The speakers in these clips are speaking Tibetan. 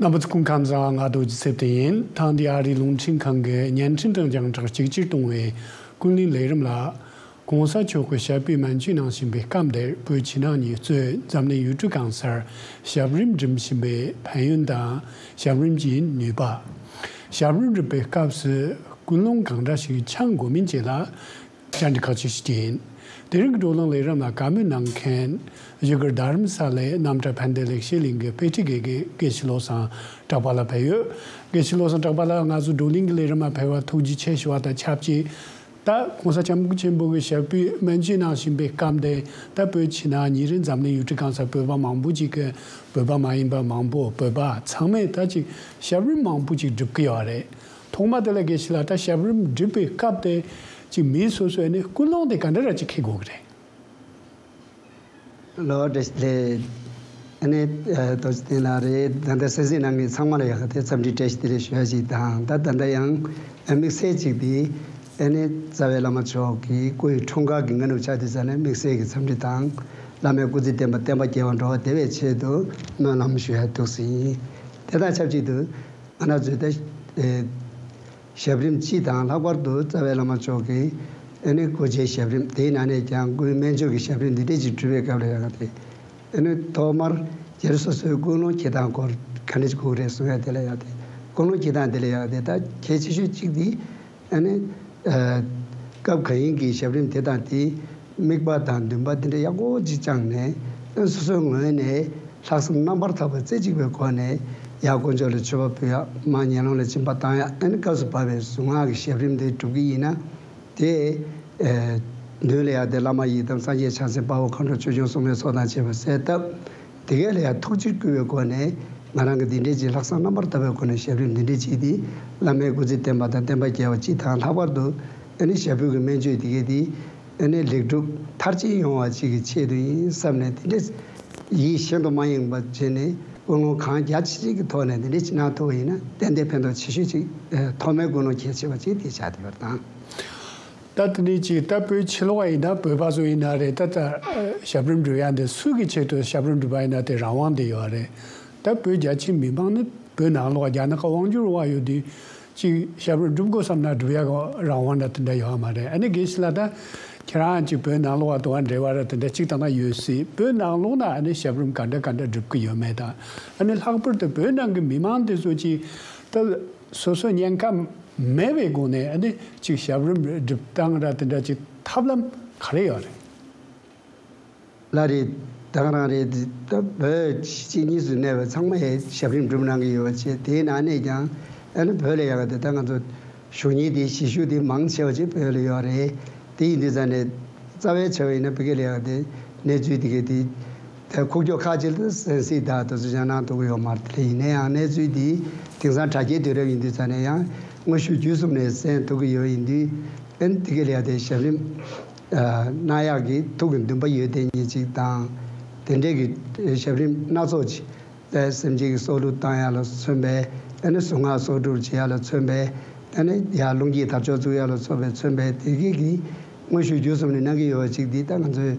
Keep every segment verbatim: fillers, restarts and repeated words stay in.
རྣམ་པ་ཚོ་སྐུ་ཁམས་བཟང་། ང་རྡོ་རྗེ་ཚེ་བརྟན་ཡིན། ཐེངས་འདིའི་ཨ་རིའི་རླུང་འཕྲིན་ཁང་གི་བརྙན་འཕྲིན་དང་རྒྱང་བསྒྲགས་གཅིག་གྱུར་གཏོང་བའི་ཀུན་གླེང་ལས་རིམ་ལ། གོང་ས་མཆོག་གིས་ཞབས་པུས་སྨན་བཅོས་གནང་བཞིན་པའི་སྐབས་དེར་བོད་ཕྱི་ནང་གཉིས་གཙོས་འཛམ་གླིང་ཡུལ་གྲུ་གང་སར་ཞབས་རིམ་འགྲིམ་བཞིན་པའི་ཕན་ཡོན་དང་། ཞབས་རིམ་གྱི་ནུས་པ། ཞབས་རིམ་འགྲུབ་པའི་སྐབས་སུ་ཀུན་སློང་གང་འདྲ་ཞིག་འཆང་དགོས་མིན་བཅས་ལ། བཅར་འདྲི་ཁག་ཅིག་ཞུ་རྒྱུ་ཡིན། དེ་རིང་གི་བགྲོ་གླེང་ལས་རིམ་ལ་བཀའ་མོལ་གནང་མཁན། བཞུགས་སྒར་རྡ་རམ་ས་ལའི་རྣམ་གྲྭ་ཕན་བདེ་ལེགས་བཤད་གླིང་གི་དཔེ་ཁྲིད་དགེ་རྒན་དགེ་བཤེས་བློ་བཟང་གྲགས་པ་ལགས་ཕེབས་ཡོད། དགེ་བཤེས་བློ་བཟང་གྲགས་པ་ལགས། ང་ཚོའི་བགྲོ་གླེང་གི་ལས་རིམ་ལ་ཕེབས་པར་ཐུགས་རྗེ་ཆེ་ཞུ་བ་དང་ཆབས་ཅིག་ད་༸གོང་ས་༸སྐྱབས་མགོན་ཆེན་པོ་གིས་ཞབས་པུས་སྨན་བཅོས་གནང་བཞིན་པའི་སྐབས་དེ། ད་བོད་ཕྱི་ནང་གཉིས་རེད། འཛམ་གླིང་ཡུལ་གྲུ་གང་སར་བོད་པ་མང་པོ་ཅིག་གིས། བོད་པ་མ་ཡིན་པ་མང་པོ། བོད་པ་ཚང་མས་ད་ཅིག་ཞབས་རིམ་མང་པོ་ཅིག་སྒྲུབ་ཀྱི་ཡོད་རེད། ཐོག་མ་དེ་ལ་དགེ་བཤེས་ལགས། ད་ཞབས་རིམ་སྒྲུབ་པའི་སྐབས་དེ་ཅིག་མི་སོ་སོས་ནི་ཀུན་སློང་དེ་ག་འདྲ་ར་ཅིག་འཁྱེར་དགོས་ཀྱི་རེད། ལོ་བཀྲ་ཤིས་བདེ་ལེགས། ཨ་ནི་ཨ་རྡོ་རྗེ་བསྟན་ལགས་རེད། ད་ལྟ་གསན་གཟིགས་གནང་མཁན་ཚང་མ་ལ་ཡ་གི་དེ་འཚམས་འདྲི་བཀྲ་ཤིས་བདེ་ལེགས་ཞུ་ཡ་ཞིག་དང་། ད་ད་ལྟ་ཡང་ཨ་དམིགས་བསལ་ཅིག་དེ་ཨ་ནི་རྩ་བའི་བླ་མ་མཆོག་གི་སྐུ་ཡི་འཁྲུངས་སྐར་གྱི་སྔ་ནུབ་ཆགས་དུས་ཙ་ནས་དམིགས་བསལ་གྱི་འཚམས་འདྲི་དང་། བླ་མའི་སྐུ་ཚེ་བརྟན་པ་བསྟན་པ་རྒྱས་པར་འགྲོ་བ་དེ་བའི་ཆེད་དུ་སྨོན་ལམ་ཞུ་ཡ་འདུག་ཟེར་ཡིན། དེ་དང་ཆབས་ཅིག་ཏུ། ང་རང་ཚོས་ད་ཨེ་ཞབས་རིམ་སྤྱི་དང་། ལྷག་པར་དུ་རྩ་བའི་བླ་མ་མཆོག་གིས་ཨ་ནི་སྐུ་ཕྱྭའི་ཞབས་རིམ། དེའི་ནང་ནས་ཀྱང་སྐུའི་སྨན་བཅོས་ཀྱི་ཞབས་རིམ་འདི་འདྲས་ཅིག་སྒྲུབ་པའི་སྐབས་ལ་ཡང་དེ། ཨ་ནི་ཐོག་མར་སྒེར་སོ་སོའི་ཀུན་སློང་འཁྱེར་སྟངས་སྐོར་ག་འདྲས་ཅིག་དགོས་ཀྱི་རེད་གསུང་ཡ་དེ་ལ་ཡང་དེ། ཀུན་སློང་འཁྱེར་སྟངས་དེ་ལ་ཡང་དེ། ད་གལ་ཆེ་ཤོས་གཅིག་དེ། ཨ་ནི་ཨ་སྐབས་གང་ཡིན་གྱི་ཞབས་རིམ་དེ་དང་དེའི་དམིགས་པ་དང་འདུན་པ་དེ་འདྲ་ཡག་པོ་ཅིག་བཅངས་ནས། ཨ་སོ་སོའི་ངོས་ནས་ལྷག་བསམ་རྣམ་པར་དག་པ་རྩེ་གཅིག་པའི་སྒོ་ནས། ཡར་དཀོན་མཆོག་ལ་མཆོད་པ་ཕུལ་ཡ། མར་ངན་སློང་ལ་སྦྱིན་པ་བཏང་ཡ། ཨ་ནི་སྐབས་སུ་བབས་པའི་གཟུངས་སྔགས་ཀྱི་ཞབས་རིམ་དེ་སྒྲུབ་ཀྱི་ཡིན་ན། དེ་ཨེ་མདུན་ལ་ཡང་དེ་བླ་མ་ཡི་དམ་སངས་རྒྱས་བྱང་སེམས་དཔའ་བོ་མཁའ་འགྲོ་ཆོས་སྐྱོང་སྲུང་མའི་ཚོགས་དང་བཅས་པ་གསལ་བཏབ། དེ་གས་ལ་ཡང་ཐུགས་རྗེ་བསྐུལ་བའི་སྒོ་ནས། ང་རང་གིས་འདི་འདྲའི་ཅིག་ལྷག་བསམ་རྣམ་པར་དག་པའི་སྒོ་ནས་ཞབས་རིམ་འདི་འདྲའི་ཅིག་དེ་བླ་མའི་སྐུ་ཚེ་བརྟན་པ་དང་བསྟན་པ་རྒྱས་པ་སྤྱི་དང་། ལྷག་པར་དུ་ཨ་ནི་ཞབས་པུས་ཀྱི་སྨན་བཅོས་དེ་གས་དེ་ཨ་ནི་ལེགས་གྲུབ་མཐར་ཕྱིན་ཡོང་བ་ཅིག་གི་ཆེད་དུ་ཡིན་བསམ་ནས། དེ་འདྲའི་ཡིད་ཤིན་ཏུ་མ་ཡེངས་པ་བྱས་ནས། ཀུན་སློང་གང་རྒྱ་ཆེ་ཆེ་གི་ཐོག་ནས་དེ་འདྲའི་ཅིག་གནང་ཐུབ་པ་ཡིན་ན། ཏན་ཏན་ཕན་ཐོགས་ཆེ་ཤོས་ཅིག་ཨ་ཐོག་མའི་ཀུན་སློང་གལ་ཆེ་བ་ཅིག་དེ་ཆགས་བསྡད་པ་དང་། ད་དེ་ནས་ཅིག་ད་བོད་ཕྱི་ལོགས་ཡིན་ན། བོད་པ་ཚོ་ཡིན་ན་རེད། ད་ད་ཞབས་རིམ་སྒྲུབ་ཡ་འདི་སུ་གི་ཆེད་དུ་ཞབས་རིམ་སྒྲུབ་པ་ཡིན་ན་དེ་རང་དབང་དེ་ཡོད་རེད། ད་བོད་རྒྱ་ཆེ་མི་མང་ནི་བོད་ནང་ལོགས། རྒྱ་ནག་གི་དབང་སྒྱུར་འོག་ཡོད་དུས་ཅིག་ཞབས་རིམ་སྒྲུབ་དགོས་བསམ་ན་སྒྲུབ་ཡ་གི་རང་དབང་འདྲ་དེ་འདྲ་ཡོད་མ་རེད། ཨ་ནི་དགེ་བཤེས་ལགས། ད་ཁྱེད་རང་ཅིག་བོད་ནང་ལོགས་དུ་བ་འབྲེལ་བ་ར་དེ་འདྲ་ཅིག་དང་ན་ཡོད་སྲིད། བོད་ནང་ལོགས་ན་ཨ་ནི་ཞབས་རིམ་ག་འདྲ་ག་འདྲ་སྒྲུབ་ཀྱི་ཡོད་མེད་དང་། ཨ་ནི་ལྷག་པར་དུ་བོད་ནང་གི་མི་མང་དེ་ཚོ་ཅིག་ད་སོ་སོ་ཉེན་ཁ་མེད་པའི་སྒོ་ནས་ཨ་ནི་ཅིག་ཞབས་རིམ་སྒྲུབ་སྟངས་ར་དེ་འདྲ་ཅིག་ཐབས་ལམ་ག་རེ་ཡོད་རེད། ལགས་རེད། ད་ག་རང་རེད། ད་བོད་ཕྱི་གཉིས་སུ་གནས་པའི་ཚང་མས་ཞབས་རིམ་སྒྲུབ་གནང་གི་ཡོད་པ་བྱས། དེའི་ནང་ནས་ཀྱང་ཨ་ནི་བོད་ལ་ཡག་ག་དེ་ད་ང་ཚོ་གཞོན་སྐྱེས་དེ་གཞིས་བཞུགས་དེ་མང་ཆེ་བ་ཅིག་བོད་ལ་ཡོད་རེད། དེ་ཡིན་དུས་ཙང་ནས་རྩ་བའི་ཆེ་བ་ཡིན་ན་བོད་སྐད་ལ་ཡག་ག་དེ་གནས་ཚུལ་དེ་ག་དེ། ད་ཁུག་ཀྱོག་ཁག་ཅིག་ལ་གསན་གཟིགས་དང་དེ་ཚོ་ཡང་གནང་ཐུབ་ཀྱི་ཡོད་མ་རེད། དེ་ཡིན་ན་ཡང་གནས་ཚུལ་དེ་དེང་སང་དྲ་རྒྱའི་དུས་རབས་ཡིན་དུས་ཙང་ནས་ཡང་དངོས་ཤུགས་བརྒྱུད་གསུམ་ནས་གསན་ཐུབ་ཀྱི་ཡོད་ཡིན་དུས། ཨ་ནི་དེ་ག་ལ་ཡག་དེ་ཞབས་རིམ་ཨ་གནང་ཡག་གི་ཐུགས་ཀྱི་འདུན་པ་ཡོད་དེ་ཉིད་ཅིག་དང་། དེ་འདྲའི་གི་ཞབས་རིམ་སྣ་ཚོགས་ཅིག་ལ་སེམས་ཅན་གྱི་སྲོག་བླུ་བཏང་ཡག་ལ་མཚོན་པའི། ཨ་ནི་གཟུངས་སྔགས་གསོག་སྒྲུབ་བྱེད་ཡག་ལ་མཚོན་པའི། ཨ་ནི་ཡར་རླུང་གི་དར་ལྕོག་བཙུགས་ཡག་ལ་མཚོན་པའི། མཚོན་པའི་དེ་གི་གི་དངོས་ཤུགས་བརྒྱུད་གསུམ་ནས་གནང་གི་ཡོད་པ་ཅིག་འདི་ད་ང་ཚོས་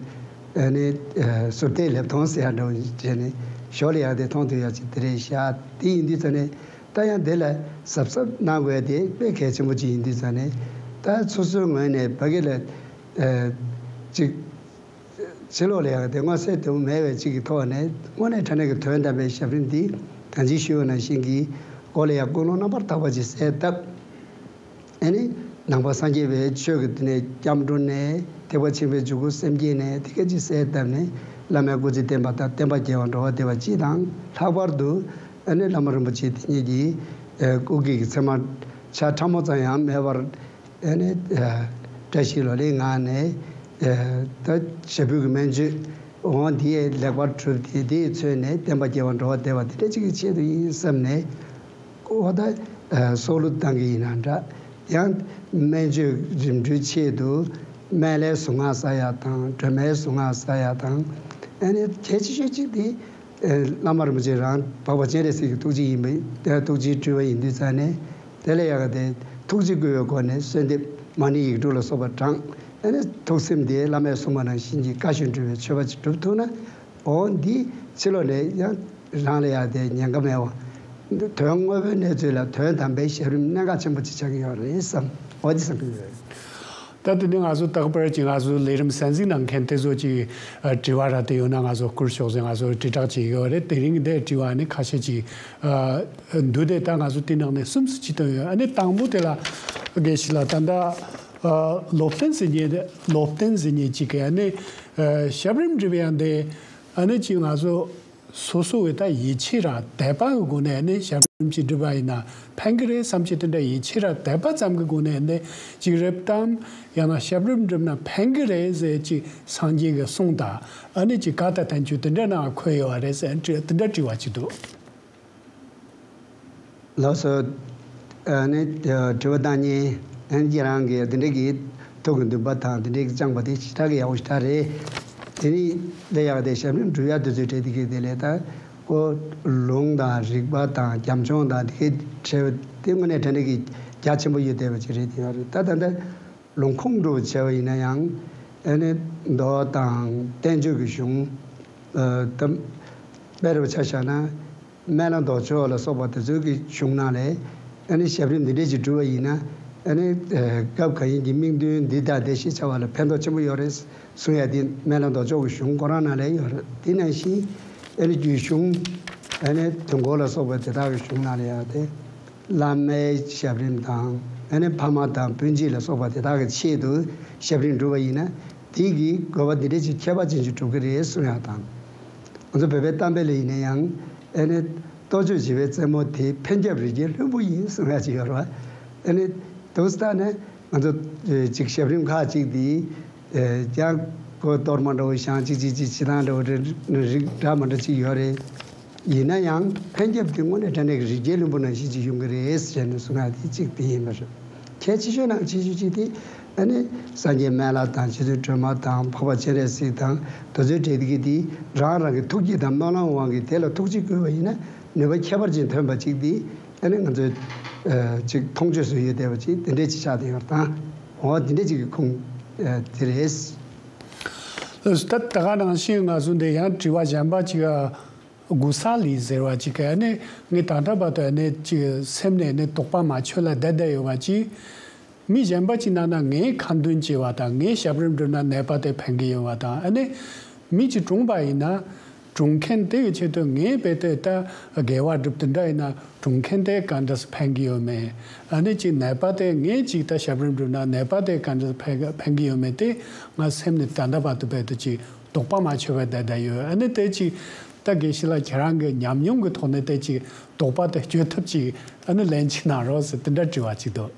ཨ་ནི་ཟུར་བལྟས་ལེབ་མཐོང་ཟེར་ཡག་འདྲ་བོ་བྱས་ནས་ཞོར་ལ་ཡག་དེ་མཐོང་ཐུབ་ཡག་ཅིག་དེ་རེད་ཤག་དེ་ཡིན་དུས་ཙང་ནས། ད་ཡང་དེ་ལ་གཟབ་གཟབ་གནང་དགོས་དེ་དཔེ་གལ་ཆེན་པོ་ཅིག་ཡིན་དུས་ཙང་ནས། ད་སོ་སོའི་ངོས་ནས་ཕ་གི་ལ་ཨ་ཅིག་ཕྱི་ལོགས་ལ་ཡག་དེ་མངོན་གསལ་དོད་པོ་མེད་པའི་ཅིག་གི་ཐོག་ནས། དངོས་གནས་དྲང་གནས་ཀྱི་དོན་དམ་པའི་ཞབས་རིམ་འདི་ད་ཅི་ཞུས་པ་ནང་བཞིན་གྱི་སྒོ་ལ་ཡག་ཀུན་སློང་རྣམ་པར་དག་པ་ཅིག་གསལ་བཏབ། ཨ་ནི་ནང་པ་སངས་རྒྱས་པའི་ཆོས་ཀྱི་དེ་ནས་སྐྱབས་འགྲོ་ནས། ཐེག་པ་ཆེན་པོའི་འཇུག་སྒོ་སེམས་བསྐྱེད་ནས། དེ་སྐད་ཅིག་གསལ་བཏབ་ནས། བླ་མའི་སྐུ་ཚེ་བརྟན་པ་དང་བསྟན་པ་རྒྱས་པར་འགྲོ་བ་དེ་བ་སྤྱི་དང་། ལྷག་པར་དུ་ཨ་ནི་བླ་མ་རིན་པོ་ཆེ་དེ་ཉིད་ཀྱི་ཨ་སྐུ་སྐྱེ་གི་མཚན་མ་ཆ་ཕྲ་མོ་ཙམ་ཡང་མེད་པར། ཨ་ནི་ཨ་བཀྲ་ཤིས་ལོ་ལེགས་ངང་ནས་ཨ་ད་ཞབས་པུས་ཀྱི་སྨན་བཅོས་འོང་དེ་ལེགས་པར་གྲུབ་སྟེ། དེས་མཚོན་ནས་བསྟན་པ་རྒྱས་པར་འགྲོ་བ་དེ་བ་དེ་འདྲ་ཅིག་གི་ཆེད་དུ་ཡིན་བསམ་ནས། འོ་ད་ཨ་སྲོག་བླུ་བཏང་གི་ཡིན་ན་འདྲ། ཡང་སྨན་བཅོས་རིམ་གྲོའི་ཆེད་དུ་སྨན་བླའི་གཟུངས་སྔགས་བསགས་ཡག་དང་། སྒྲོལ་མའི་གཟུངས་སྔགས་བསགས་ཡག་དང་། ཨ་ནི་གལ་ཆེ་ཤོས་གཅིག་དེ་ཨ་བླ་མ་རིན་པོ་ཆེ་རང་འཕགས་པ་སྤྱན་རས་གཟིགས་ཀྱི་ཐུགས་རྗེ་ཡིན་པ། ཐུགས་རྗེའི་སྤྲུལ་པ་ཡིན་དུས་ཙང་ནས། དེ་ལ་ཡག་ག་དེ་ཐུགས་རྗེ་བསྐུལ་བའི་སྒོ་ནས་གསོལ་འདེབས་མ་ཎི་ཡིག་དྲུག་ལ་སོགས་པ་བགྲངས། ཨ་ནི་ཐུགས་སེམས་དེ་བླ་མས་གསུངས་པ་ནང་བཞིན་གྱི་བཀའ་བཞིན་སྒྲུབ་པའི་མཆོད་པ་ཅིག་སྒྲུབ་ཐུབ་ན། འོ་འདི་ཕྱི་ལོགས་ནས་ཡང་རང་ལ་ཡག་དེ་ཉེན་ཁ་མེད་པ། དོན་དངོས་པོའི་གནས་ཚུལ་ལ་དོན་དམ་པའི་ཞབས་རིམ་གནད་འགག་ཆེན་པོ་ཅིག་ཆགས་ཀྱི་ཡོད་རེད་བསམ། འོ་འདི་བསམ་གྱི་ཡོད། ད་དེ་ནི་ང་ཚོ་རྟག་པར་གྱི་ང་ཚོ་ལས་རིམ་གསན་གཟིགས་གནང་མཁན་དེ་ཚོ་གྱི་ཨ་དྲི་བ་ར་དེ་ཡོད་ན་ང་ཚོ་བསྐུར་ཤོག་ཟེར་ང་ཚོ་དྲིལ་བསྒྲགས་བྱེད་ཀྱི་ཡོད་རེད། དེ་རིང་འདི་དྲི་བ་ནི་ཁ་ཤས་ཀྱི་ཨ་འདུག་སྟེ། ད་ང་ཚོ་དེ་ནང་ནས་གསུམ་ཙམ་ཅིག་བཏོན་ཡོད། ཨ་ནི་དང་པོ་དེ་ལ་དགེ་བཤེས་ལགས་ད་ལྟ་ཨ་སློབ་སྟོན་ཟེར་མཁན་དེ་སློབ་སྟོན་ཟེར་མཁན་ཅིག་གི་ཨ་ནི་ཨ་ཞབས་རིམ་སྒྲུབ་ཡག་དེ་ཨ་ནི་ཅིག་ང་ཚོ་སོ་སོ་བའི་ད་ཡིད་ཆེས་ར་དད་པ་གི་སྒོ་ནས་ནི་ཞབས་རིམ་ཅིག་སྒྲུབ་པ་ཡིན་ན་ཕན་གི་རེད་བསམ་གྱི་དེ་འདྲ་ཡིད་ཆེས་ར་དད་པ་ཙམ་གྱི་སྒོ་ནས་ནི་ཅིག་རེད་དམ། ཡང་ན་ཞབས་རིམ་སྒྲུབ་ན་ཕན་གི་རེད་ཟེར་ཅིག་སངས་རྒྱས་ཀྱི་གསུང་དང་ཨ་ནི་ཅིག་ག་ད་ཐན་ཆུ་དེ་འདྲ་ནང་འཁོད་ཡོད་པ་རེད་ཟེར་དེ་འདྲ་དྲི་བ་ཅིག་འདུག། ལགས་སོ། ཨ་ནི་དྲི་བ་བཏང་མཁན་ཨ་ནི་ཁྱེད་རང་གིས་འདི་འདྲ་གི་ཐུགས་ཀྱི་འདུན་པ་དང་འདི་འདྲ་གི་བཅངས་པ་དེ་ཞེ་དྲག་གི་ཡག་པོ་ཞེ་དྲག་རེད། དེ་ནི་ལས་ཡག་དེ་ཞབས་རིམ་སྒྲུབ་ཡག་དེ་ཚོའི་གྲས་དེ་གི་དེ་ལས་ད་ཁོ་ལུང་དང་རིགས་པ་དང་རྒྱབ་ལྗོངས་དང་དེ་གའི་འབྲེལ་བ་དེ་དངོས་གནས་དྲང་གནས་ཀྱི་རྒྱ་ཆེན་པོ་ཡོད་བསྡད་པ་ཅིག་རེད། དེ་ཡང་རེད། ད་ད་ལྟ་ལུང་ཁུངས་འགྲོ་བྱས་པ་ཡིན་ན་ཡང་ཨ་ནི་མདོ་དང་བསྟན་བཅོས་ཀྱི་གཞུང་ཨ་ད་དཔེ་རུ་ཆ་བཞག་ན། སྨན་བླ་མདོ་ཆོག་ལ་སོགས་པ་དེ་ཚོའི་གི་གཞུང་ནང་ལས་ཨ་ནི་ཞབས་རིམ་འདི་འདྲས་ཅིག་སྒྲུབ་པ་ཡིན་ན་ཨ་ནི་སྐབས་གང་ཡིན་གྱི་དམིགས་འདུན་འདི་དང་དེ་ཞེས་བྱ་བ་ལ་ཕན་ཐོགས་ཆེན་པོ་ཡོད་རེད་གསུང་ཡ་དེ་སྨན་བླ་མདོ་ཆོག་གི་གཞུང་ཁོ་རང་ནང་ལས་ཡོད་རེད། དེ་ནང་བཞིན་ཨ་ནི་རྒྱུད་གཞུང་ཨ་ནི་དུས་འཁོར་ལ་སོགས་པ་དེ་དག་གི་གཞུང་ནང་ལས་ཡང་དེ་བླ་མའི་ཞབས་རིམ་དང་ཨ་ནི་ཕ་མ་དང་སྤུན་མཆེད་ལ་སོགས་པ་དེ་དག་གི་ཆེད་དུ་ཞབས་རིམ་སྒྲུབ་པ་ཡིན་ན་དེ་གི་དགོས་པ་འདི་འདྲས་ཅིག་ཁྱད་པར་ཅན་ཅིག་གྲུབ་ཀྱི་རེད་གསུང་ཡ་དང་། ང་ཚོ་བོད་པའི་གཏམ་དཔེ་ལ་ཡིན་ན་ཡང་ཨ་ནི་ལྟོ་ཆོས་བྱེད་པའི་རྩེད་མོ་དེ་འཕེན་རྒྱབ་རི་རྒྱལ་ལྷུན་པོ་ཡིན་གསུང་ཡ་ཅིག་ཡོད་རེད་བ། ཨ་ནི་དུས་ལྟར་ནས་ང་ཚོ་ཨེ་ཅིག་ཞབས་རིམ་ཁག་ཅིག་དེ་ཨེ་ཀྱང་ཁོ་གཏོར་མ་འདྲ་བོ་བཞེངས་ཅིག་ཅིག་ཅིག་བྱེད་སྟངས་འདྲ་བོ་རེ་རིགས་འདྲ་མ་འདྲ་ཅིག་ཡོད་རེད། ཡིན་ན་ཡང་འཕེན་རྒྱབ་དེ་དངོས་གནས་དྲང་གནས་ཀྱི་རི་རྒྱལ་ལྷུན་པོ་ནང་བཞིན་ཅིག་ཡོང་གི་རེད་ཟེར་ནས་གསུང་ཡ་དེ་གཅིག་དེ་ཡིན་པ་རེད། གལ་ཆེ་ཤོས་ནང་ཆེ་ཤོས་གཅིག་དེ་ཨ་ནི་སངས་རྒྱས་སྨན་བླ་དང་རྗེ་བཙུན་སྒྲོལ་མ་དང་འཕགས་པ་སྤྱན་རས་གཟིགས་དང་དེ་ཚོའི་གྲས་དེ་གི་དེ་རང་རང་གི་ཐུགས་བསྐྱེད་དང་སྨོན་ལམ་དབང་གིས་དེ་ལ་ཐུགས་རྗེ་བསྐུལ་བ་ཡིན་ན་ནུས་པ་ཁྱད་པར་ཅན་ཐོན་པ་གཅིག་དེ་ཨ་ནི་ང་ཚོས་ཨ་ཅིག་མཐོང་ཆོས་སུ་ཡོད་བསྡད་པ་ཅིག་དེ་འདྲས་ཅིག་ཆགས་བསྡད་ཡོད་དང་། འོ་དེ་འདྲས་ཅིག་གི་ཁུངས་ཨ་དེ་རེད། ད་ད་ག་ནང་བཞིན་ང་ཚོ་འདི་ཡང་དྲི་བ་གཞན་པ་ཅིག་ཨ། གུ་ས་ལི་ཟེར་བ་ཅིག་གིས་ནི་ངས་ད་ལྟ་བར་དུ་ནི་ཅིག་སེམས་ནས་ནི་དོགས་པ་མ་ཆོད་ལ་བསྡད་བསྡད་ཡོད་པ་ཅིག། མི་གཞན་པ་ཅིག་ནང་ན་ངའི་ཁ་འདོན་བྱས་པ་དང་ངའི་ཞབས་རིམ་བསྒྲུབས་ན་ནད་པ་དེ་ཕན་གྱི་ཡོད་པ་དང་ཨ་ནི་མི་ཅིག་གྲོངས་པ་ཡིན་ན་གྲོངས་མཁན་དེ་གི་ཆེད་དུ་ངས་རྦད་དེ་ད་དགེ་བ་བསྒྲུབས་དེ་འདྲ་ཡིན་ན་གྲོངས་མཁན་དེ་ག་འདྲ་སེ་ཕན་གྱི་ཡོད་མེད། ཨ་ནི་ཅིག་ནད་པ་དེ་ངས་ཅིག་ད་ཞབས་རིམ་བསྒྲུབས་ན་ནད་པ་དེ་ག་འདྲ་སེ་ཕན་ཕན་གྱི་ཡོད་མེད་དེ་ང་སེམས་ནས་ད་ལྟ་བར་དུ་རྦད་དེ་ཅིག་དོགས་པ་མ་ཆོད་པའི་བསྡད་བསྡད་ཡོད། ཨ་ནི་དེ་ཅིག་ད་དགེ་བཤེས་ལགས་ཁྱེད་རང་གི་ཉམས་མྱོང་གི་ཐོག་ནས་དེ་ཅིག་དོགས་པ་དེ་གཅོད་ཐབས་ཅིག་ཨ་ནི་ལན་ཅིག་གནང་རོགས་ཟེར་དེ་འདྲ་དྲི་བ་ཅིག་འདུག།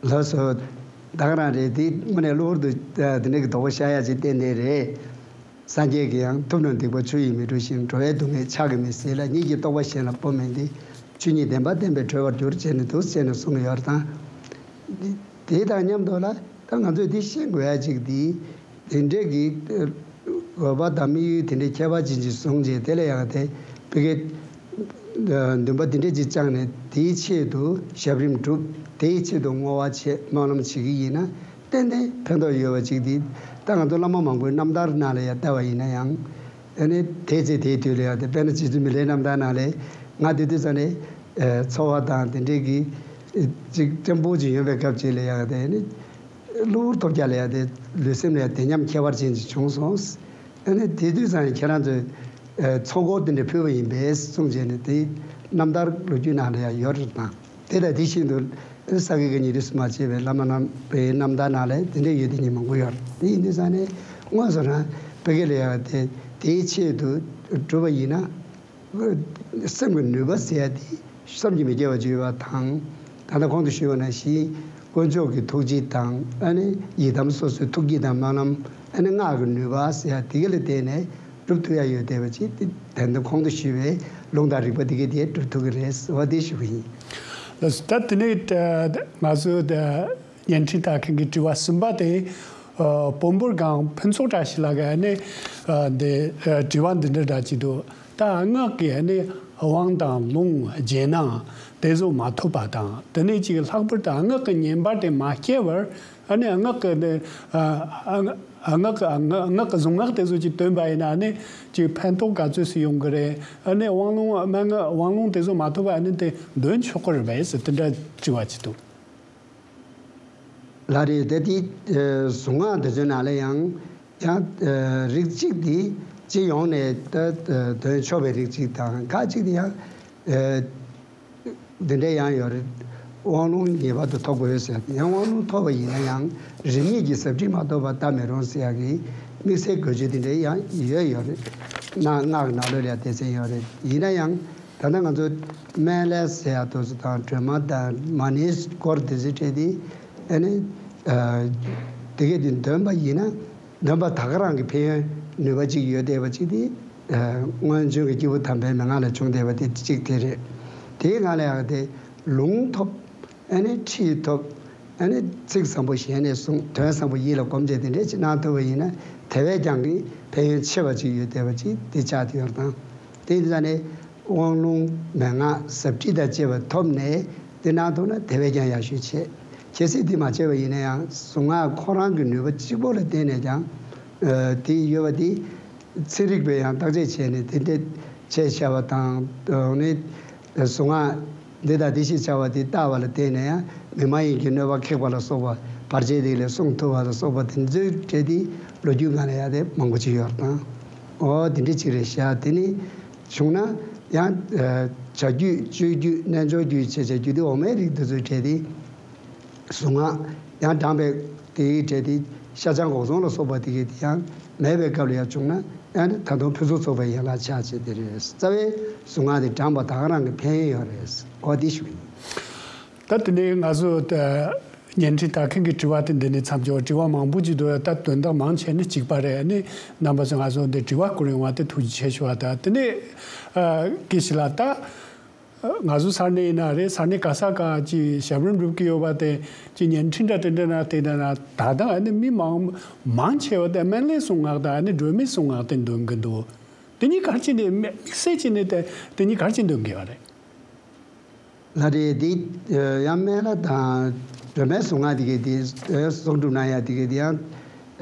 ལགས་སོ། ད་ག་རང་རེད། དེ་དངོས་གནས་གློ་བུར་དུ་དེ་འདྲ་གི་དོགས་པ་ཤར་ཡ་ཅིག་ཏན་ཏན་རེད། སངས་རྒྱས་ཀྱིས་ཡང་ཐུབ་རྣམས་སྡིག་པ་ཆུ་ཡིས་མི་འཁྲུ་ཞིང་། འགྲོ་བའི་སྡུག་བསྔལ་ཕྱག་གིས་མི་སེལ་ལ། ཉིད་ཀྱི་རྟོགས་པ་གཞན་ལ་སྤོ་མིན་ཏེ། ཆོས་ཉིད་བདེན་པ་བསྟན་པས་གྲོལ་བར་འགྱུར་བྱས་ནས་འདུག་ཟེར་ནས་གསུངས་ཡོད་རེད་དང་། དེ་དང་མཉམ་དུ་ལ་ད་ང་ཚོས་དེ་ཤེས་དགོས་ཡ་ཅིག་དེ། དེ་འདྲས་ཀྱི་དགོས་པ་དང་དམིགས་ཡུལ་དེ་འདྲའི་ཁྱད་པར་ཅན་ཅིག་བཟུང་རྗེས་དེ་ལ་ཡང་དེ་བི་ཀའི་འདུན་པ་དེ་འདྲས་ཅིག་བཅངས་ནས་དེའི་ཆེད་དུ་ཞབས་རིམ་སྒྲུབ། དེའི་ཆེད་དུ་བསྔོ་བ་བྱེད། སྨོན་ལམ་བྱེད་ཀྱི་ཡིན་ན་ཏན་ཏན་ཕན་ཐོགས་ཡོད་པ་ཅིག་དེ་ད་ང་ཚོ་བླ་མ་མང་པོའི་རྣམ་ཐར་ནང་ལ་ཡང་བལྟ་བ་ཡིན་ན་ཡང་། ཨ་ནི་དེའི་ཚེ་དེའི་དུས་ལ་ཡང་དེ་དཔེར་ན་རྗེ་བཙུན་མི་ལའི་རྣམ་ཐར་ནང་ལས་ང་དེ་དུས་ཙམ་ནས་ཚོར་བ་དང་དེ་འདྲས་ཀྱི་ཅིག་སྤྲང་པོ་ཅིག་ཡོད་པའི་སྐབས་ཅིག་ལ་ཡང་དེ་ནི། གློ་བུར་ཐོལ་རྒྱག་ལ་ཡང་དེ་ལུས་སེམས་ལ་ཡང་དེ་མཉམ་ཁྱད་པར་ཅན་ཅིག་བྱུང་སོང་། ཨ་ནི་དེ་དུས་ཙང་ཁྱེད་རང་ཚོས་ཚོགས་འཁོར་དེ་འདྲ་ཕུལ་བ་ཡིན་པས་གསུངས་བྱས་ནས་དེའི་རྣམ་ཐར་ལོ་རྒྱུས་ནང་ལ་ཡང་ཡོད་རེད་དང་། དེ་དང་དེ་བཞིན་དུ་ས་དགེ་བཀའ་རྙིང་རིས་སུ་མ་ཆད་པའི་བླ་མ་རྣམ་པའི་རྣམ་ཐར་ནང་ལ་དེ་འདྲ་ཡོད་དེ་ཉིད་མང་པོ་ཡོད་རེད། དེ་ཡིན་དུས་ཙང་ནས་དངོས་སུ་རང་བོད་སྐད་ལ་ཡང་དེ་དེའི་ཆེད་དུ་བསྒྲུབས་པ་ཡིན་ན། སེམས་ཀྱི་ནུས་པ་ཟེར་ཡ་དེ་བསམ་གྱིས་མི་ཁྱབ་པ་ཅིག་ཡོད་པ་དང་། ད་ལྟ་གོང་དུ་ཞུས་པ་ནང་བཞིན་དཀོན་མཆོག་གི་ཐུགས་རྗེ་དང་ཨ་ནི་ཡི་དམ་སོ་སོའི་ཐུགས་བསྐྱེད་དང་སྨོན་ལམ། ཨ་ནི་སྔགས་ཀྱི་ནུས་པ་ཟེར་ཡ་དེ་ག་ལ་བརྟེན་ནས་སྒྲུབ་ཐུབ་ཡ་ཡོད་བསྡད་པ་ཅིག་དེ་ད་ལྟ་གོང་དུ་ཞུས་པའི་ལུང་དང་རིགས་པ་དེ་གས་དེ་སྒྲུབ་ཐུབ་ཀྱི་རེད་ཟེར་བ་དེ་ཞུ་གི་ཡིན། ལགས་སོ། ད་དེ་ནས་ང་ཚོ་བརྙན་འཕྲིན་ལྟ་མཁན་གྱི་དྲི་བ་གསུམ་པ་དེ། ཨ་བོན་པོ་སྒང་ཕུན་ཚོགས་བཀྲ་ཤིས་ལགས་ཀྱིས་ནི་ཨ་འདི་ཨ་དྲི་བ་འདི་འདྲ་འདྲ་ཅིག་འདུག། ད་སྔགས་ཀྱི་ནི་དབང་དང་ལུང་རྗེས་གནང་དེ་ཚོ་མ་ཐོབ་པ་དང་དེ་ནས་ཅིག་ལྷག་པར་དུ་སྔགས་ཀྱི་བསྙེན་པར་དེ་མ་སྐྱེ་བར་ཨ་ནི་སྔགས་ཀྱི་ནི་ཨ་ཨ་ ཨ། ངག་གི་ཨ་ངག་ངག་གི་གཟུངས་སྔགས་དེ་ཚོ་ཅིག་འདོན་པ་ཡིན་ན་ཨ་ནི་ཅིག་ཕན་ཐོགས་ག་ཚོད་ཅིག་ཡོང་གི་རེད། ཨ་ནི་དབང་ལུང་སྨན་སྔགས་དབང་ལུང་དེ་ཚོ་མ་ཐོབ་པ་ཨ་ནི་དེ་འདོན་ཆོག་གི་རེད་པས་ཟེར་དེ་འདྲ་དྲི་བ་ཅིག་འདུག། ལགས་རེད། ད་དེ་གཟུངས་སྔགས་དེ་ཚོའི་ནང་ལ་ཡང་ཡང་རིགས་གཅིག་དེ་སྤྱི་ཡོངས་ནས་ད་འདོན་ཆོག་པའི་རིགས་གཅིག་དང་ཁ་ཅིག་དེ་ཡང་། འདི་འདྲ་ཡང་ཡོད་རེད། དབང་ལུང་ངེས་པར་དུ་ཐོབ་དགོས་ཟེར། ཡང་དབང་ལུང་ཐོབ་པ་ཡིན་ན་ཡང་རིས་མེད་ཀྱི་ཟབ་ཁྲིད་མ་ཐོབ་པར་ལྟ་མི་རུང་ཟེར་ཡག་གི་དམིགས་བསལ་དགོས་ཆེད་དེ་འདྲ་ཡང་ཡོད་ཡོད་རེད། ན་སྔགས་ནང་ལོགས་ལ་ཡང་སྡེ་ཚན་ཡོད་རེད། ཡིན་ན་ཡང་ད་ལྟ་ང་ཚོ་སྨན་བླ་ཟེར་ཡག་དེ་ཚོ་དང་སྒྲོལ་མ་དང་མ་ཎིའི་སྐོར་དེ་ཚོའི་གྲས་དེ་ཨ་ནི་དེ་གས་དེ་འདོན་པ་ཡིན་ན། འདོན་པ་ད་ག་རང་གི་ཕན་ཡོན་ནུས་པ་ཅིག་ཡོད་བསྡད་པ་ཅིག་དེ། སྔོན་བྱོན་གྱི་སྐྱེས་བུ་དམ་པའི་མན་ངག་ལ་བྱུང་བསྡད་པ་དེ་གཅིག་དེ་རེད། དེའི་ངང་ལ་ཡང་དེ་ལུང་ཐོབ། ཨ་ནི་ཁྲིད་ཐོབ། ཨ་ནི་ཚིག་བཟང་པོ་ཞལ་ནས་གསུངས། དོན་བཟང་པོ་ཡིད་ལ་སྒོམ་བྱས་དེ་འདྲས་ཅིག་གནང་ཐུབ་པ་ཡིན་ན་དེ་བས་ཀྱང་གི་ཕན་ཡོན་ཆེ་བ་ཅིག་ཡོད་བསྡད་པ་ཅིག་དེ་ཆགས་བསྡད་ཡོད་རེད་དང་། དེ་ཡིན་ཙང་ནས། དབང་ལུང་མན་ངག་ཟབ་ཁྲིད་དང་བཅས་པ་ཐོབ་ནས་དེ་གནང་ཐུབ་ན་དེ་བས་ཀྱང་ཡག་ཤོས་བྱེད། གལ་སྲིད་དེ་མ་བྱས་པ་ཡིན་ན་ཡང་གཟུངས་སྔགས་ཁོ་རང་གི་ནུས་པ་གཅིག་པོ་ལ་བརྟེན་ནས་ཀྱང་། ཨ། དེ་ཡོད་པ་དེ་ཚན་རིག་པས་ཡང་བརྟག་དཔྱད་བྱས་ནས་དེ་འདྲ་བྱས་བྱ་བ་དང་། ཨ་ནི་གཟུངས་སྔགས་འདི་དང་འདི་ཞེས་བྱ་བ་དེ་བཏགས་པ་ལ་བརྟེན་ནས་ཡང་མི་མ་ཡིན་གྱི་གནོད་པ་ཁེགས་པ་ལ་སོགས་པ། བར་ཆད་དེ་ལས་སྲུང་ཐུབ་པ་ལ་སོགས་པ་དེ་ཚོའི་གྲས་དེ་ལོ་རྒྱུས་སྒང་ལ་ཡང་དེ་མང་པོ་ཅིག་ཡོད་རེད་དང་། འོ་དེ་འདྲ་ཅིག་རེད་ཤག། དེ་ནི། བྱུང་ན་ཡང་། ཨ། བྱ་རྒྱུད་སྤྱོད་རྒྱུད་རྣལ་འབྱོར་རྒྱུད་བྱས་བྱས་རྒྱུད་སྡེ་འོག་མའི་རིགས་འདི་ཚོའི་གྲས་དེ། གཟུངས་སྔགས་ཡང་དྲངས་པའི་དེའི་གྲས་དེ་ཤ་ཆང་འགོག་སྲུང་ལ་སོགས་པ་དེ་གས་དེ་ཡང་མེད་པའི་སྐབས་ལ་ཡང་བྱུང་ན་ཡང་ནི་ད་དུང་ཕུན་སུམ་ཚོགས་པའི་ཡན་ལག་ཆགས་བྱས་དེ་རེད། རྩ་བའི་གཟུངས་སྔགས་དེ་དྲངས་པ་ད་ག་རང་གི་ཕན་ཡོན་ཡོད་རེད། འོ་དེ་ཞུ་གི་ཡིན། ད་དེ་ནས་ང་ཚོ་ད་བརྙན་འཕྲིན་ལྟ་མཁན་གྱི་དྲི་བ་དེ་འདི་ནས་མཚམས་འཇོག། དྲི་བ་མང་པོ་ཅིག་འདུག། ད་དོན་དག་མང་ཆེ་ནི་གཅིག་པ་རེད། ཨ་ནི་རྣམ་པ་ཚོས་ང་ཚོ་འདི་དྲི་བ་བསྐུར་ཡོང་བ་དེ་ཐུགས་རྗེ་ཆེ་ཞུ་བ་དང་། དེ་ནས་ཨ་དགེ་བཤེས་ལགས། ད་ང་ཚོ་ས་གནས་ཡིན་ན་རེད། ས་གནས་ག་ས་ག་ཅིག་ཞབས་རིམ་སྒྲུབ་ཀྱི་ཡོད་པ་དེ་ཅིག་བརྙན་འཕྲིན་འདྲ་དེ་འདྲ་ན་དེ་འདྲ་ན་ད་ལྟ་ཨ་ནི་མི་མང་མང་ཆེ་བ་དེ་སྨན་བླའི་གཟུངས་སྔགས་དང་ཨ་ནི་སྒྲོལ་མའི་གཟུངས་སྔགས་དེ་འདོན་གྱི་འདུག། དེ་གཉིས་ག་རེ་བྱས་ནས་དམིགས་དམིགས་བསལ་བྱས་ནས་དེ་དེ་གཉིས་ག་རེ་བྱས་འདོན་གྱི་ཡོད་རེད། ལགས་རེད། འདི་ཡང་སྨན་བླ་དང་སྒྲོལ་མའི་གཟུངས་སྔགས་དེ་གའི་དེ་གསོག་སྒྲུབ་གནང་ཡ་དེ་གའི་དེ་ཡང་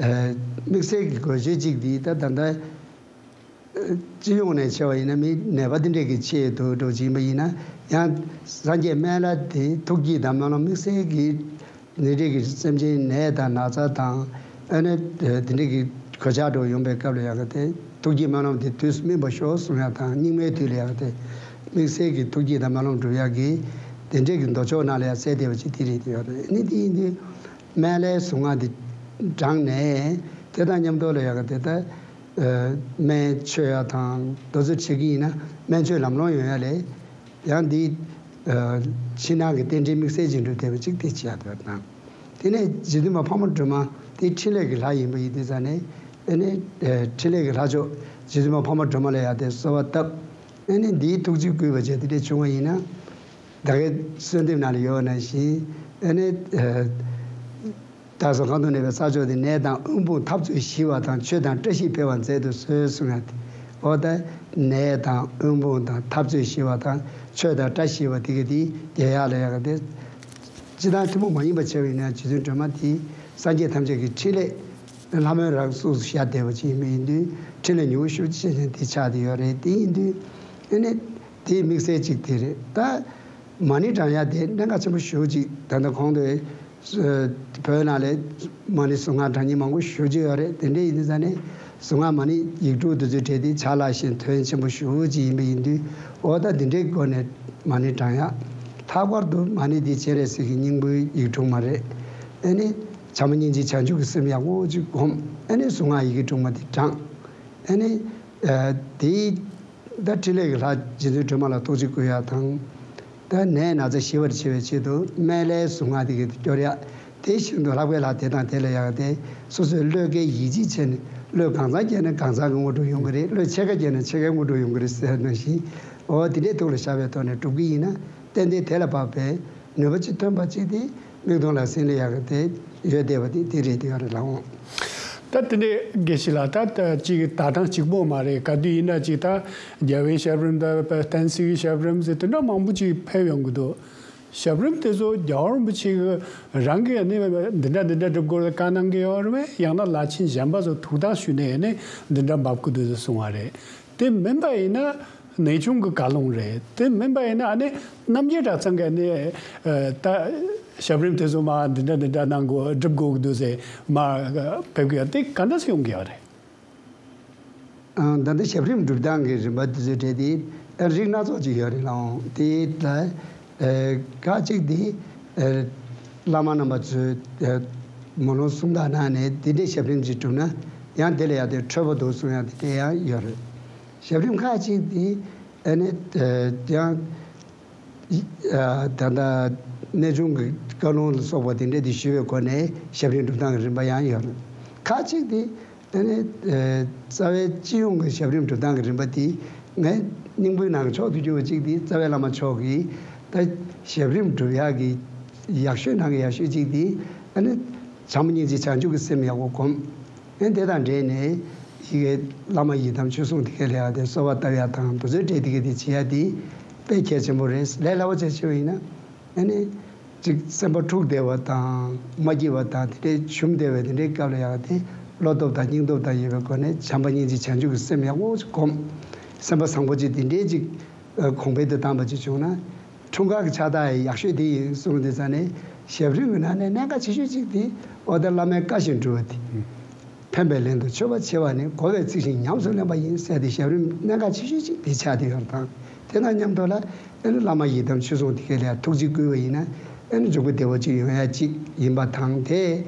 དམིགས་བསལ་གྱི་དགོས་ཆེད་ཅིག་དེ་ད་ད་ལྟ་སྤྱི་ཡོངས་ནས་བྱས་པ་ཡིན་ན་མི་ནད་པ་དེ་འདྲས་ཀྱི་ཆེད་དུ་འགྲོ་བཞིན་པ་ཡིན་ན་ཡང་སངས་རྒྱས་སྨན་བླ་དེ་ཐུགས་བསྐྱེད་དང་སྨོན་ལམ་དམིགས་བསལ་གྱི། འདི་འདྲའི་གི་སེམས་ཅན་ནད་དང་ན་ཚ་དང་ཨ་ནི་དེ་འདྲའི་གི་གོད་ཆག་འགྲོ་ཡོང་པའི་སྐབས་ལ་ཡང་གི་དེ་ཐུགས་བསྐྱེད་སྨོན་ལམ་དེ་དུས་སུ་སྨིན་པར་ཤོག་གསུང་ཡ་དང་། སྙིགས་མའི་དུས་ལ་ཡང་གི་དེ་དམིགས་བསལ་གྱི་ཐུགས་བསྐྱེད་དང་སྨོན་ལམ་སྒྲུབ་ཡ་གི་དེ་འདྲའི་གི་མདོ་ཆོག་ནང་ལ་ཡང་གསལ་བསྡད་པ་ཅིག་དེ་རེད་དེ་ཡོད་རེད། ཨ་ནི་དེ་ཡིན་དུས་སྨན་བླའི་གཟུངས་སྔགས་དེ་དྲངས་ནས་དེ་དང་མཉམ་དུ་ལ་ཡང་གི་དེ་ད་སྨན་མཆོད་ཡ་དང་དེ་ཚོ་བྱེད་ཀྱི་ཡིན་ན་སྨན་མཆོད་ལམ་ལྷོང་ཡོང་ཡ་ལས། ཡང་འདི། ཕྱི་ནང་གི་རྟེན་འབྲེལ་དམིགས་བསལ་ཅན་དུ་བསྡད་པ་ཅིག་དེ་བྱེད་ཡག་འདོད་དང་། དེ་ནས་རྗེ་བཙུན་མ་འཕགས་མ་སྒྲོལ་མ་དེ་འཕྲིན་ལས་ཀྱི་ལྷ་ཡིན་པ་ཡིན་དུས་ཙང་ནས་ཨ་ནི། འཕྲིན་ལས་ཀྱི་ལྷ་མཆོག་རྗེ་བཙུན་མ་འཕགས་མ་སྒྲོལ་མ་ལ་ཡང་དེ་གསོལ་བ་བཏབ། ཨ་ནི་འདིའི་ཐུགས་རྗེ་བསྐུལ་བ་བྱས་དེ་འདྲ་བྱུང་བ་ཡིན་ན། ད་གའི་གསོལ་འདེབས་ནང་ལ་ཡོད་པ་ནང་བཞིན་ཨ་ནི། བདག་སོགས་གང་དུ་གནས་པའི་ས་ཕྱོགས་དེར། ནད་དང་དབུལ་ཕོངས་འཐབ་རྩོད་ཞི་བ་དང་། ཆོས་དང་བཀྲ་ཤིས་འཕེལ་བར་མཛད་དུ་གསོལ་གསུངས་ཡ་དེ། འོ་ད་ནད་དང་དབུལ་ཕོངས་དང་འཐབ་རྩོད་ཞི་བ་དང་ཆོས་དང་བཀྲ་ཤིས་པ་དེ་ག་དེ་རྒྱལ་ཡག་ལ་ཡག་ག་དེ། སྤྱིར་བཏང་ཐུན་མོང་མ་ཡིན་པ་བྱས་པ་ཡིན་ན་རྗེ་བཙུན་སྒྲོལ་མ་དེ་སངས་རྒྱས་ཐམས་ཅད་ཀྱི་འཕྲིན་ལས་ལྷ་མོའི་རང་གཟུགས་སུ་ཤར་བསྡད་པ་ཅིག་ཡིན་པ་ཡིན་དུས་འཕྲིན་ལས་མྱུ་གུ་ཤུགས་ཆེ་ཆེན་དེ་ཆགས་བསྡད་ཡོད་རེད། དེ་ཡིན་དུས་ཨ་ནི་དེ་དམིགས་བསལ་ཅིག་དེ་རེད་ད། མ་ཎི་བགྲང་ཡ་དེ་གནད་འགག་ཆེན་པོ་ཞེ་པོ་ཅིག་ད་ལྟ་གོང་དུ་བོད་ནང་ལ་མ་ཎི་གཟུངས་སྔགས་བགྲང་མཁན་མང་པོ་ཞེ་པོ་ཅིག་ཡོད་རེད། དེ་འདྲ་ཡིན་དུས་ཙང་ནས་གཟུངས་སྔགས་མ་ཎི་ཡིག་དྲུག་དེ་ཚོའི་གྲས་དེ་ཕྱག་ལག་བཞིན་དོན་ཆེན་པོ་ཞེ་པོ་ཅིག་ཡིན་པ་ཡིན་དུས། འོ་ད་འདི་འདྲའི་སྒོ་ནས་མ་ཎི་བགྲང་ཡ། ལྷག་པར་དུ་མ་ཎི་འདི་སྤྱན་རས་གཟིགས་ཀྱི་སྙིང་པོའི་ཡིག་དྲུག་མ་རེད། ཨ་ནི་བྱམས་པ་སྙིང་རྗེ་བྱང་ཆུབ་ཀྱི་སེམས་ཡག་པོ་ཅིག་སྒོམ། ཨ་ནི་གཟུངས་སྔགས་ཡི་གེ་དྲུག་མ་འདི་བགྲང་། ཨ་ནི་དེའི། ད་འཕྲིན་ལས་ཀྱི་ལྷ་རྗེ་བཙུན་སྒྲོལ་མ་ལ་ཐུགས་རྗེ་བསྐུལ་ཡག་དང་། ད་ནད་ན་ཚ་ཞི་བར་བྱེད་པའི་ཆེད་དུ་སྨན་བླའི་གཟུངས་སྔགས་དེ་གའི་སྐྱོར་ཡག་དེ་བཞིན་དུ་ལྷག་པའི་ལྷ་དེ་དང་དེ་ལ་ཡག་དེ་སོ་སོའི་བློས་འགེལ་ཡིད་ཆེས་བྱས་ནས་བློས་གང་གཙང་བསྐྱེད་ན་གང་གཙང་གི་དངོས་གྲུབ་ཡོང་གི་རེད། བློས་ཕྱེད་ཀ་བསྐྱེད་ན་ཕྱེད་ཀའི་དངོས་གྲུབ་ཡོང་གི་རེད་ཟེར་ནང་བཞིན། འོ་དེ་འདྲའི་ཐུགས་ལ་བཞག་པའི་ཐོག་ནས་སྒྲུབ་ཀྱི་ཡིན་ན་ཏན་ཏན་དེ་ལ་བབས་པའི་ནུས་པ་ཅིག་ཐོན་པ་ཅིག་དེ། མིག་མཐོང་ལག་ཟིན་ལ་ཡག་གི་དེ་ཡོད་བསྡད་པ་དེ་དེ་རེད་དེ་ཡོད་རེད་ལགས་འོང་། ད་དེ་འདྲའི་དགེ་བཤེས་ལགས། ད་ད་ཅིག་ད་ཐེངས་གཅིག་པོ་མ་རེད། ག་དུས་ཡིན་ན་ཅིག་ད་རྒྱལ་བའི་ཞབས་རིམ་དང་བསྟན་སྲིད་ཀྱི་ཞབས་རིམ་ཟེར་དེ་འདྲ་མང་པོ་ཅིག་ཕེབས་ཡོང་གི་འདུག། ཞབས་རིམ་དེ་ཚོ་རྒྱལ་བ་རིན་པོ་ཆེ་གི་རང་གིས་ནི་འདི་འདྲ་འདི་འདྲ་སྒྲུབ་དགོས་ལ་བཀའ་གནང་གི་ཡོད་རེད་པས། ཡང་ན་བླ་ཆེན་གཞན་པ་ཚོ་ཐུགས་དམ་ཞུས་ནས་ནི་འདི་འདྲ་འབབ་ཀྱི་འདུག་ཟེར་གསུང་བ་རེད། དེ་མིན་པ་ཡིན་ན་གནས་ཆུང་གི་བཀའ་ལུང་རེད། དེ་མིན་པ་ཡིན་ན་ཨ་ནི་རྣམ་རྒྱལ་གྲྭ་ཚང་གིས་ནི་ད་ཞབས་རིམ་དེ་ཚོ་མ་འདི་འདྲ་འདི་འདྲ་གནང་དགོས་སྒྲུབ་དགོས་ཀྱི་འདུག་ཟེར་མ་ཕེབས་ཀྱི་ཡོད། དེ་ག་འདྲ་སེ་ཡོང་གི་ཡོད་རེད། ཨ། ད་ལྟ་ཞབས་རིམ་སྒྲུབ་སྟངས་ཀྱི་རིམ་པ་དེ་ཚོའི་གྲས་དེ་རིགས་སྣ་ཚོགས་ཅིག་ཡོད་རེད་ལགས། དེ་ལ་ཁ་ཅིག་དེ་བླ་མ་རྣམ་པ་ཚོས་སྨོན་ལམ་གསུང་སྟངས་གནང་ནས་དེ་འདྲའི་ཞབས་རིམ་ཅིག་བསྒྲུབས་ན་ཡང་དེ་ལ་ཡང་དེ་འཕྲོད་པོ་འདུག་གསུང་ཡག་དེ་འདྲ་ཡང་ཡོད་རེད། ཞབས་རིམ་ཁ་ཅིག་དེ་ཨ་ནི་ཡང་། ད་ལྟ་གནས་ཆུང་གི་བཀའ་ལུང་ལ་སོགས་པ་དེ་འདྲས་དེ་ཞུས་པའི་སྒོ་ནས་ཞབས་རིམ་སྒྲུབ་སྟངས་ཀྱི་རིམ་པ་ཡང་ཡོད་རེད། ཁ་ཅིག་དེ་ཨ་ནི་རྩ་བའི་སྤྱི་ཡོངས་ཀྱི་ཞབས་རིམ་སྒྲུབ་སྟངས་ཀྱི་རིམ་པ་དེ་ངས་སྙིང་པོའི་ནང་གི་མཆོག་ཏུ་གྱུར་པ་ཅིག་དེ་རྩ་བའི་བླ་མ་མཆོག་གིས་ད་ཞབས་རིམ་སྒྲུབ་ཡག་གི་ཡག་ཤོས་ནང་གི་ཡག་ཤོས་ཅིག་དེ་ཨ་ནི་བྱམས་པ་སྙིང་རྗེ་བྱང་ཆུབ་ཀྱི་སེམས་ཡག་པོ་སྒོམ། ཨེ་དེ་དང་འབྲེལ་ནས་ཡི་གེ་བླ་མ་ཡི་དམ་ཆོས་སྲུང་དེ་ག་ལས་ཡག་དེ་གསོལ་བ་བཏབ་ཡག་དང་དེ་ཚོའི་གྲས་དེ་ག་དེ་བྱེད་ཡག་དེ་དཔེ་གལ་ཆེན་པོ་རེད། ལས་སླ་པོ་བྱས་བྱས་པ་ཡིན་ན་ཨ་ནི་ཅིག་སེམས་པ་འཁྲུགས་བསྡད་པ་དང་མ་སྐྱིད་པ་དང་དེ་འདྲའི་ཞུམ་བསྡད་པའི་དེ་འདྲའི་སྐབས་ལ་ཡག་དེ་བློ་སྟོབས་དང་སྙིང་སྟོབས་དང་ཡོད་པའི་སྒོ་ནས་བྱམས་པ་སྙིང་རྗེ་བྱང་ཆུབ་ཀྱི་སེམས་ཡག་པོ་ཅིག་སྒོམ། སེམས་པ་བཟང་པོ་ཅིག་དེ་འདྲའི་ཅིག་གོང་འཕེལ་དུ་བཏང་བ་ཅིག་བྱུང་ན། འཁྲུངས་སྐར་གྱི་ཕྱག་རྟགས་ཡག་ཤོས་དེ་ཡིན་གསུངས་དེ་ཙང་ནས་ཞབས་རིམ་གྱི་ནང་ནས་གནད་འགག་ཆེ་ཤོས་གཅིག་དེ་ཨོ་ད་བླ་མའི་བཀའ་བཞིན་སྒྲུབ་པ་དེ། ཕན་པའི་ལན་དུ་མཆོད་པ་ཆེ་བ་ནི་བསྒོ་བའི་ཚིག་བཞིན་ཉམས་སུ་ལེན་པ་ཡིན་ཟེར་ཏེ་ཞབས་རིམ་གནད་འགག་ཆེ་ཤོས་གཅིག་དེ་ཆགས་བསྡད་ཡོད་པ་དང་དེ་དང་མཉམ་དུ་ལ་ཨ་ནི་བླ་མ་ཡི་དམ་ཆོས་སྲུང་དེ་ག་ལ་ཐུགས་རྗེ་བསྐུལ་བ་ཡིན་ན་ཨ་ནི་འཇུག་པ་བདེ་བོ་གཅིག་ཡོང་ཡ་གཅིག་ཡིན་པ་དང་དེ།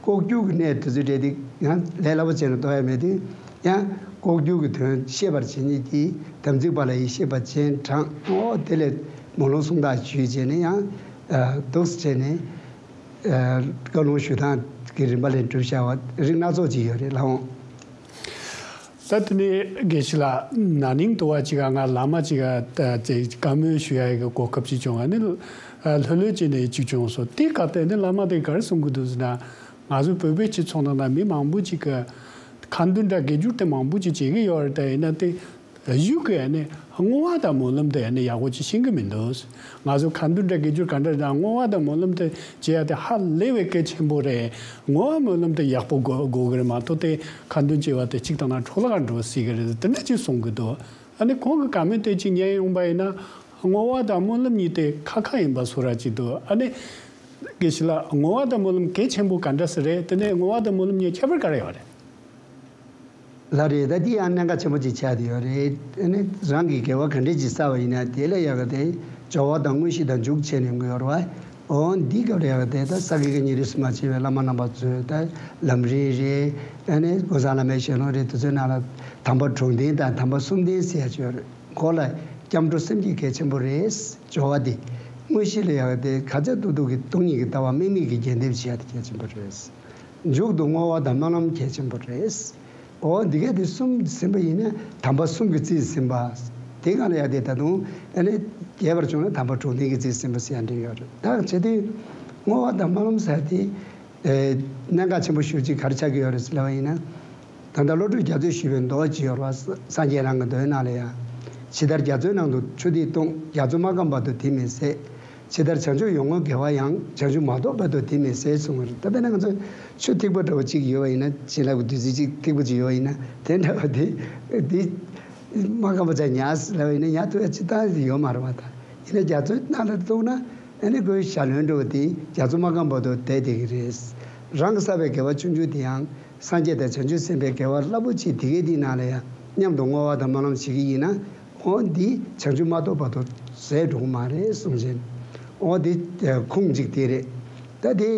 ལྐོག་གྱུར་གྱི་གནས་དེ་ཚོའི་གྲས་དེ་ཡང་ལས་སླ་པོ་བྱས་ནས་རྟོགས་ཡ་མེད་དུས་ཡང་ལྐོག་གྱུར་གྱི་དོན་ཤེས་པར་བྱེད་ཉིད་ཀྱིས་དམ་ཚིག་པ་ལ་ཡི་ཤེས་པ་ཅན་དྲངས། ཨོ་དེ་ལས་སྨོན་ལམ་གསུང་དག་ཞུས་བྱས་ནས་ཡང་འདུག་སེ་བྱས་ནས་བཀའ་ལུང་ཞུ་སྟངས་ཀྱི་རིམ་པ་ལས་གྲུབ་བཞག་པ་རིགས་སྣ་ཚོགས་ཅིག་ཡོད་རེད་ལགས་འོང་། ད་དེ་ནས་དགེ་བཤེས་ལགས་ན་ནིང་དུ་བ་ཅིག་ག་ང་བླ་མ་ཅིག་ག་བཀའ་མོལ་ཞུ་ཡ་གི་གོ་སྐབས་ཅིག་བྱུང་བ་ནི་ལྷོད་ལྷོད་བྱས་ནས་ཅིག་བྱུང་སོང་། དེའི་སྐབས་དེ་ནི་བླ་མ་དེ་ག་རེ་གསུང་གི་འདུག་ཟེར་ན། ང་ཚོ་བོད་པའི་སྤྱི་ཚོགས་ནང་ན་མི་མང་པོ་ཅིག་གིས་ཁ་འདོན་དང་སྒེར་སྒྱུར་དེ་མང་པོ་ཅིག་བྱེད་ཀྱི་ཡོད་རེད། དེ་ཡིན་ན་དེ་གཞུག་གི་ནི་བསྔོ་བ་དང་སྨོན་ལམ་དེ་ནི་ཡག་པོ་ཅིག་ཤེས་ཀྱི་མི་འདུག་ང་ཚོ་ཁ་འདོན་དང་སྒེར་སྒྱུར་ག་འདྲ་དང་བསྔོ་བ་དང་སྨོན་ལམ་དེ་བྱེད་ཡ་དེ་ཧ་ལས་པའི་གལ་ཆེན་པོ་རེད། བསྔོ་བ་སྨོན་ལམ་དེ་ཡག་པོ་དགོས་དགོས་ཀྱི་རེད་མ་གཏོགས་དེ་ཁ་འདོན་བྱེད་པ་དེ་གཅིག་དང་ན་འཕྲོ་བརླག་འགྲོ་སྲིད་ཀྱི་རེད། དེ་འདྲ་ཅིག་གསུང་གི་འདུག་ཨ་ནི་ཁོང་གི་བཀའ་མོལ་དེ་ཅིག་ཉན་ཡོང་པ་ཡིན་ན་བསྔོ་བ་དང་སྨོན་ལམ་གཉིས་དེ་ཁ་ཁ་ཡིན་པ་བཟོ་འདྲ་ཅིག་འདུག་ཨ་ནི། དགེ་བཤེས་ལགས། བསྔོ་བ་དང་སྨོན་ལམ་གལ་ཆེན་པོ་ག་འདྲ་ཞིག་རེད། དེ་ནས་བསྔོ་བ་དང་སྨོན་ལམ་གཉིས་ཁྱད་པར་ག་རེ་ཡོད་རེད། ལགས་རེད། ད་འདི་ཡང་གནད་འགག་ཆེན་པོ་ཅིག་ཆགས་བསྡད་ཡོད་རེད། ཨ་ནི་རང་གིས་དགེ་བ་ག་འདྲ་ཅིག་བསགས་པ་ཡིན་ན་དེ་ལ་ཡག་ག་དེ་སྦྱོར་བ་དང་དངོས་གཞི་དང་འཇུག་བྱས་ནས་ཡོང་གི་ཡོད་རེད་བ། འོ་འདི་སྐབས་ལ་ཡག་ག་དེ་ད་ས་དགེ་བཀའ་རྙིང་རིས་སུ་མ་ཆད་པའི་བླ་མ་རྣམ་པ་ཚོས་ད་ལམ་རིམ་རེད། ཨ་ནི་ཀུན་བཟང་བླ་མའི་ཞལ་ལུང་རེད། དེ་ཚོའི་ནང་ལ་དམ་པ་དྲུག་ལྡན་དང་དམ་པ་གསུམ་ལྡན་ཟེར་ཡ་ཅིག་ཡོད་རེད། འགོ་ལ་སྐྱབས་འགྲོ་སེམས་བསྐྱེད་གལ་ཆེན་པོ་རེད། སྦྱོར་བ་འདི། དངོས་གཞི་ལ་ཡག་དེ་ཁ་ཚ་ཏུག་ཏུག་གི་སྟོང་ཉིད་ཀྱི་ལྟ་བ་དམིགས་མེད་ཀྱི་རྒྱས་འདེབས་བྱེད་ཡ་དེ་གལ་ཆེན་པོ་རེད། མཇུག་ཏུ་བསྔོ་བ་དང་སྨོན་ལམ་གལ་ཆེན་པོ་རེད། འོ་འདི་གས་དེ་གསུམ་ཟིན་པ་ཡིན་ན་དམ་པ་གསུམ་གྱིས་རྩིས་ཟིན་པ། དེ་གང་ལ་ཡག་དེ་ད་དུང་ཨ་ནི་རྒྱས་པར་བྱུང་ན་དམ་པ་དྲུག་ལྡན་གྱིས་རྩིས་ཟིན་པ་ཟེར་ཡ་འདྲ་ཡོད་རེད། ད་བྱེད་དུས་བསྔོ་བ་དང་སྨོན་ལམ་ཟེར་དེ། ཨེ། གནད་འགག་ཆེན་པོ་ཞེ་པོ་ཅིག་ག་རེ་ཆགས་ཀྱི་ཡོད་རེད་ཟེར་ལབ་པ་ཡིན་ན། ད་ལྟ་བློ་གྲོས་རྒྱ་མཚོས་ཞུས་པའི་མདོ་ཅིག་ཡོད་རེད་བ། སངས་རྒྱས་རང་གི་མདོའི་ནང་ལ་ཡང་། ཇི་ལྟར་རྒྱ་མཚོའི་ནང་དུ་ཆུ་ཐིགས་སྟོང་། རྒྱ་མཚོ་མ་སྐམ་བར་དུ་དེ་མི་ཟད། ཇི་ལྟར་བྱང་ཆུབ་ཡོངས་བསྔོས་དགེ་བ་ཡང་། བྱང་ཆུབ་མ་ཐོབ་བར་དུ་དེ་མི་ཟད་གསུངས་པ་རེད། ད་དཔེར་ན་ང་ཚོ་ཆུ་ཐིགས་པ་འདྲ་བོ་ཅིག་ཡོད་པ་ཡིན་ན། བྱིན་རླབས་ཀྱི་བདུད་རྩི་ཅིག་ཐིགས་པ་ཅིག་ཡོད་པ་ཡིན་ན། དེ་འདྲ་བ་དེ་དེ་མ་སྐམ་པ་ཅིག་ཉར་ཟེར་ལབ་པ་ཡིན་ན་ཉར་ཐུབ་ཡ་ཅིག་ད་ཡོད་མ་རེད་བ། ད་ཡིན་ན་རྒྱ་མཚོའི་ནང་ལ་བཏུངས་ན། ཨ་ནི་ཁོའི་ཞལ་འདོན་འགྲོ་བ་དེ་རྒྱ་མཚོ་མ་སྐམ་བར་དུ་བསྡད་བསྡད་ཀྱི་རེད། རང་གིས་བསགས་པའི་དགེ་བ་ཆུང་ཆུང་དེ་ཡང་སངས་རྒྱས་དང་བྱང་ཆུབ་སེམས་དཔའི་དགེ་བ་རླབས་པོ་ཆེ་དེ་གའི་དེའི་ནང་ལ་ཡང་མཉམ་དུ་བསྔོ་བ་དང་སྨོན་ལམ་བྱེད་ཀྱི་ཡིན་ན། འོ་འདི་བྱང་ཆུབ་མ་ཐོབ་བར་དུ་ཟད་འགྲོ་གི་མ་རེད་གསུངས་བྱས། འོ་འདི་ཁུངས་གཅིག་དེ་རེད། ད་དེ་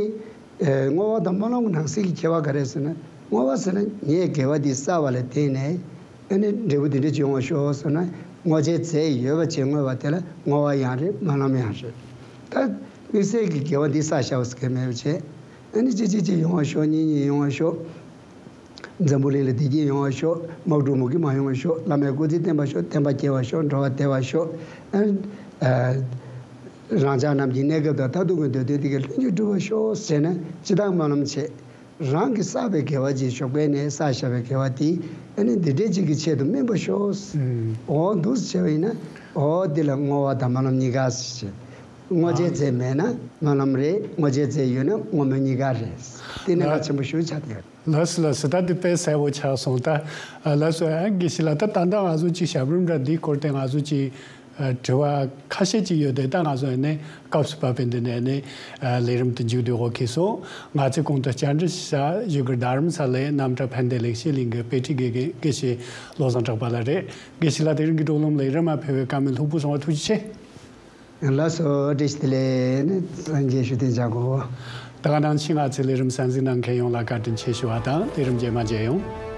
བསྔོ་བ་དང་སྨོན་ལམ་གྱི་ནང་གསེས་ཀྱི་ཁྱད་པར་ག་རེ་ཟེར་ན། བསྔོ་བ་ཟེར་ན་ངས་དགེ་བ་འདི་བསགས་པ་ལ་བརྟེན་ནས། ཨ་ནི་འབྲས་བུ་འདི་འདྲ་ཅིག་ཡོང་བར་ཤོག་ཟེར་ན། བསྔོ་བྱའི་རྫས་ཡོད་པ་བྱས་བསྔོས་པ་དེ་ལ་བསྔོ་བ་ཡང་རེད། སྨོན་ལམ་ཡང་རེད། ད་དམིགས་བསལ་གྱི་དགེ་བ་འདི་བསགས་བཞག་པ་ཟེར་མཁན་མེད་པ་བྱས། ཨ་ནི་གཅིག་གཅིག་གཅིག་ཡོང་བར་ཤོག་གཉིས་གཉིས་ཡོང་བར་ཤོག་འཛམ་བུ་གླིང་ལ་བདེ་སྐྱིད་ཡོང་བར་ཤོག་དམག་འཁྲུག་མུ་གེ་མ་ཡོང་བར་ཤོག་བླ་མའི་སྐུ་ཚེ་བརྟན་པར་ཤོག་བསྟན་པ་སྐྱེ་བར་ཤོག་འགྲོ་བ་བདེ་བར་ཤོག་ཨ་ནི། རང་ཅག་རྣམས་ཀྱི་གནས་སྐབས་དང་མཐར་ཐུག་གི་འདོད་དོན་དེ་གའི་ལྷུན་གྱིས་འགྲུབ་པར་ཤོག་ཟེར་ན་ཅི་ལྟར་སྨོན་ལམ་བྱེད། རང་གིས་བསགས་པའི་དགེ་བ་ཅིག་ཞོགས་པའི་ནས་བསགས་བཞག་པའི་དགེ་བ་དེ་ཨ་ནི་འདི་འདྲའི་ཅིག་གི་ཆེད་དུ་སྨིན་པར་ཤོག་འོ་འདུག་སེ་བྱས་པ་ཡིན་ན། འོ་འདི་ལ་བསྔོ་བ་དང་སྨོན་ལམ་གཉིས་ཀ་ཟེར། དངོས་རྗེས་རྩེ་མེད་ན་སྨོན་ལམ་རེད། དངོས་རྗེས་རྩེ་ཡོད་ན་བསྔོ་སྨོན་གཉིས་ཀ་རེད། དེ་ནས་ལ་ཆེན་པོ་ཞུ་ཆ་དེ་ཡོད། ལགས་སོ་ལགས་སོ། ད་དེ་དཔེ་གསལ་པོ་ཆགས་སོང་། ད་ལགས་སོ། ཨ་དགེ་བཤེས་ལགས། ད་ད་ལྟ་ང་ཚོ་ཅིག་ཞབས་རིམ་འདྲ་འདིའི་སྐོར་དེ་ང་ཚོ་ཅིག་ཨ་དྲི་བ་ཁ་ཤས་ཅིག་ཡོད་དེ། ད་ང་ཚོ་ནས་སྐབས་སུ་བབས་པའི་འདི་ནས་ནས་ཨ་ལས་རིམ་དུ་མཇུག་བསྡུ་འོག་གིས་སོང་། ང་ཚོས་གོང་དུ་བཅར་འདྲི་བྱ་བཞུགས་སྒར་རྡ་རམ་ས་ལའི་རྣམ་གྲྭ་ཕན་བདེ་ལེགས་བཤད་གླིང་གི་དཔེ་ཁྲིད་དགེ་རྒན་དགེ་བཤེས་བློ་བཟང་གྲགས་པ་ལགས་རེད། དགེ་བཤེས་ལགས། དེ་རིང་གི་བགྲོ་གླེང་ལ་རིན་མ་ཕུལ་བའི་བཀའ་མོལ་ལྷུག་པོ་གསུང་བ་ཐུགས་རྗེ་ཆེ། ལགས་སོ། བཀྲ་ཤིས་བདེ་ལེགས། ནི་སངས་རྒྱས་ཞུ་བསྟན་བྱ་དགོས། ད་ག་ནང་བཞིན་ང་ཚོའི་ལས་རིམ་གསན་གཟིགས་གནང་མཁན་ཡོངས་ལ་བཀའ་དྲིན་ཆེ་ཞུ་བ་དང་། ལས་རིམ་རྗེས་མ་མཇལ་ཡོང་།